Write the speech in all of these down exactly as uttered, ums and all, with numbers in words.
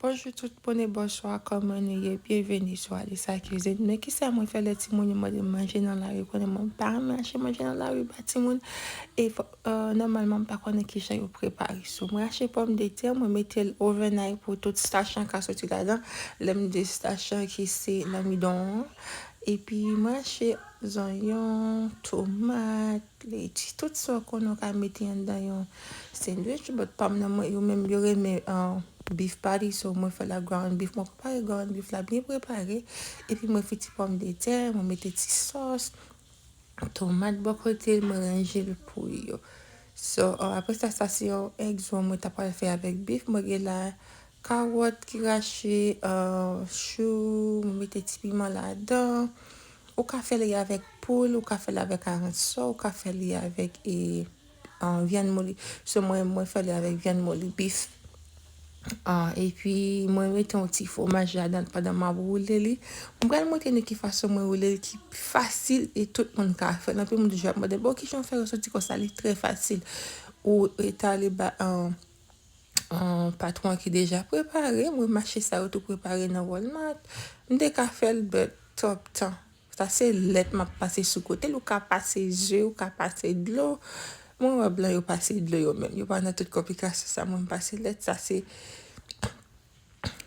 Bonjou tout moun e bonswa, kòman nou ye? Byenveni sou Alisa Cuisine. Men kisa mwen fè lè timoun yo mande m manje nan lari? Konnen mwen pa renmen achte manje nan lari ba timoun. E fò, euh, nòmalman, m pa konnen kijan yo prepare. So, mwen achte pòmdetè, mwen mete l overnight pou tout stach lan ka soti ladan. Lè m di stach lan ki se lanmidon an. Epi mwen achte zonyon, tomat, leti, tout sa w konnen w ka mete anndan yon sandwich. But pa m nan, mwen, yo menm yo renmen, uh, beef patty, so mwen fè la ground beef. Mwen prepare ground beef la byen prepare. Epi mwen fè ti pòmdetè, mwen mete ti sòs, tomat bò kote l, mwen ranje l pou yo. So, uh, apre sa, sa se yon egg roll mwen ta pral fè avèk beef. Mwen gen la kawòt ki rache, uh, chou, mwen mete ti piman ladan. Ou ka fè li avèk poul, ou ka fè li avèk aransò, ou ka fè li avèk, e, uh, vyann moli. So, mwen, mwen fè li avèk vyann moli, beef. Ah, epi mwen mete yon ti fwomaj ladan pandan m ap woule li. Mwen pral montre nou ki fason mwen woule li ki fasil e tout moun ka fè l. Anpil moun toujou ap mande, "Bon, kijan w fè resoti konsa?" Li trè fasil. Ou etale ba, ah, ah, patwon ki deja prepare. Mwen mache sa yo tou prepare nan Walmart. M te ka fè l, but twòp tan. Sa se lèt m ap pase sou kote l. Ou ka pase ze, ou ka pase dlo. Mwen wè blan yo pase dlo yo menm. Yo pa nan tout konplikasyon sa, mwen m pase lèt. Sa se,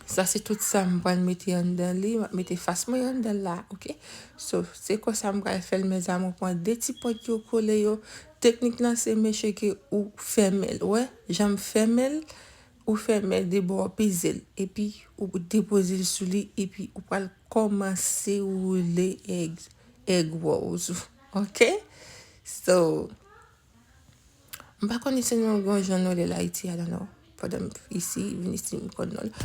sa se tout sa m pral mete anndan li. M ap mete fas mwen anndan la, oke? So, se konsa m pral fè l, mezanmi. Ou pran de ti pwent yo, kole yo. Teknik lan se make sure ke ou fèmen l. Wè, jan m fèmen l, ou fèmen l de bò, ou peze l. Epi, ou depoze l sou li, epi ou pral kòmanse woule egg, egg rolls ou. Oke? So, m pa konnen si nou gen yon jan nou rele l Ayiti, I don't know. Pandan m isi, vin isi, m konn non l.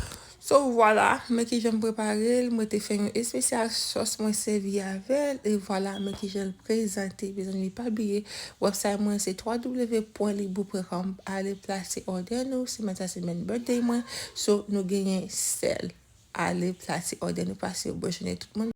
So, vwala, men kijan m prepare l. Mwen te fè yon espesyal sòs mwen sèvi avè l. E vwala, men kijan l prezante. Mezanmi, pa bliye, website mwen se www pwen libou pwen kòm. Ale plase òdè nou. Semèn sa, semèn birthday mwen. So, nou genyen sèl. Ale plase òdè nou, pase yo, bonjounen tout moun.